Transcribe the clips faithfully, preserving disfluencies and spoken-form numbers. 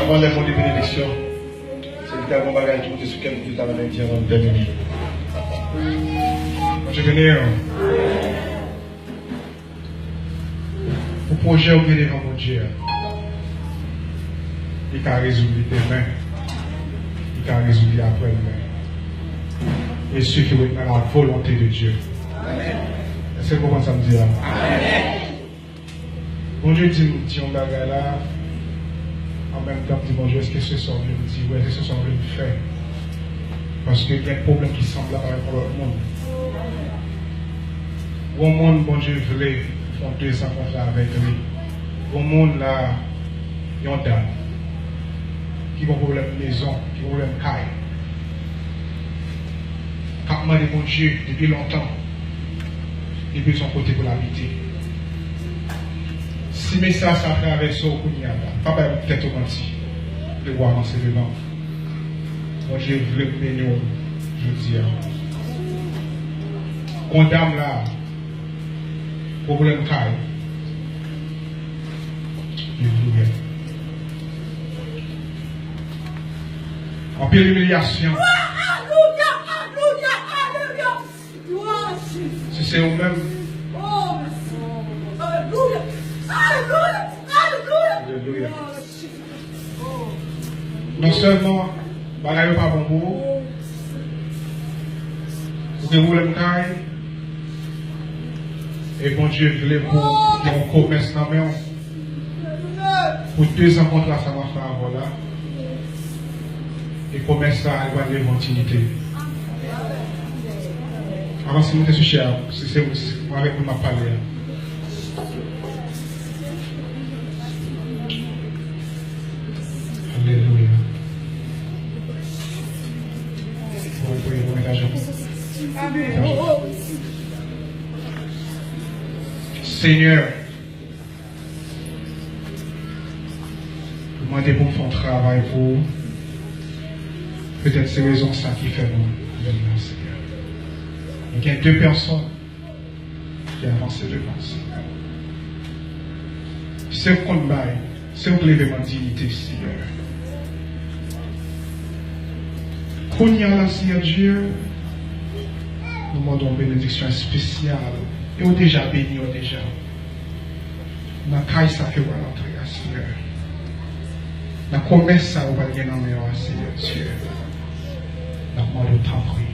Avan lè mwen li benediksyon, se li ta gon bagay ki monte sou kè m, ki ta renmen di anvan m tèmine. Bondye beni w. Pou pwojè w gen devan Bondye a, li ka rezoud li demen, li ka rezoud li aprè demen. Il suffit d'être dans la volonté de Dieu. Èske w konprann sa m di a? Bondye di m di yon bagay la, an menm tan m di Bondye, èske se sa w vle m di? Wi, èske se sa w vle m fè? Paske gen pwoblèm ki sanblab avèk yon lòt moun. Yon moun Bondye vle fè yon dezan kontra avèk li. Yon moun la, yon dam ki gon pwoblèm mezon, ki gon pwoblèm kay, k ap mande Bondye depi lontan, li bezwen yon kote pou l abite. Si mesaj sa travèse w kounye a la, pa bay tèt ou manti. Leve w avanse devan. Bondye vle beni w jodi a. Gon dam la, pwoblèm kay. Alelouya. Anpil imilyasyon. Alelouya, alelouya, alelouya. Glwa a Jezi. Si se ou menm. Oh, mèsi. Alelouya. Alelouya. Alelouya. Alelouya. Glwa a Jezi. Oh. Non sèlman bagay yo pa bon pou ou, ou gen pwoblèm kay, e Bondye vle pou gen yon komès nan men w. Pou dezan kontra sa m ap fè avè w la, e komès sa a pral leve yon dinite. Avanse monte sou chè a, si se mwen avèk nou m ap pale a. Alelouya. Bon, bon, bon, bon. Senyè, ou mande pou m fè yon travay pou ou. Petèt se rezon sa ki fè nou menm nan, Senyè. Nou gen de pèsòn ki avanse devan w, Senyè. Se ou k konn bay, se ou k leve m an diyite, Senyè. Kounye a la, Senyè Dye, nou mande yon benediksyon espesyal, e ou deja beni yo deja. Nan kay sa ke w pral antre a, Senyè. Nan komès sa yo pral gen nan men yo a, Senyè Dye. N ap mande w, tanpri.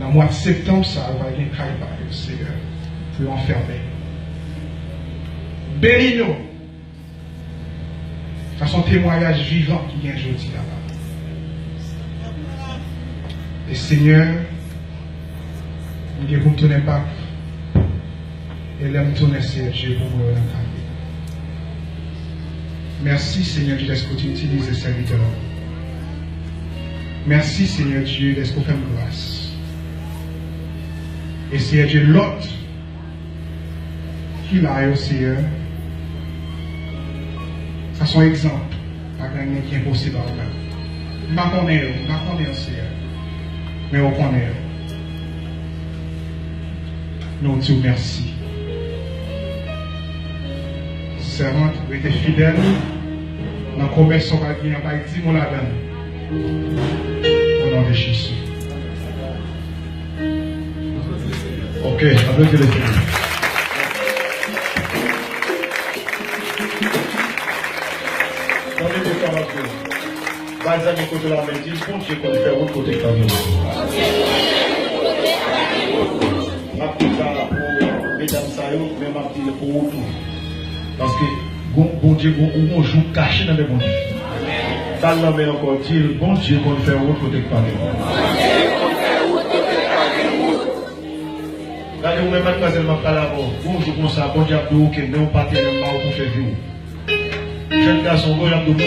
Nan mwa septanm sa yo pral gen kay ba yo, Senyè, pou yo anfèmen. Beni yo. Sa se yon temwayaj vivan ki gen jodi a la. E Senyè, m gen pou m tounen bak. E lè m tounen, Senyè Dye, pou mwen nan kay. Mèsi, Senyè Dye, dèske w te itilize sèvitè w. Mèsi, Senyè Dye, dèske w fè m gras. E Senyè Dye, lòt ki la yo, Senyè, sa se yon egzanp. Pa gen anyen ki enposib a ou menm. M pa konnen yo, m pa konnen yo, Senyè. Men ou konnen yo. Nou di w mèsi. Sèvant, rete fidèl nan komès sa w pral gen an, bay dim ou ladan l. O non de Jezi. Ok, aplodi Lesenyè. Tande byen sa m ap di w. Bay zanmi kote w la men, di l, Bondye konn fè wout kote k pa gen wout. M ap di sa pou medam sa yo, men m ap di l pou ou tou. Paske gon, Bondye, gon, ou gon jou kache nan men Bondye. Ba l lanmen ankò, di l, Bondye konn fè wout kote k pa gen wout. Gade ou menm, madmwazèl, m ap pale avè w. Gon jou konsa, Bondye ap di w, oke, men w pa te menm ba w pou fè vi w. Jèn gason, gon jou ap di w,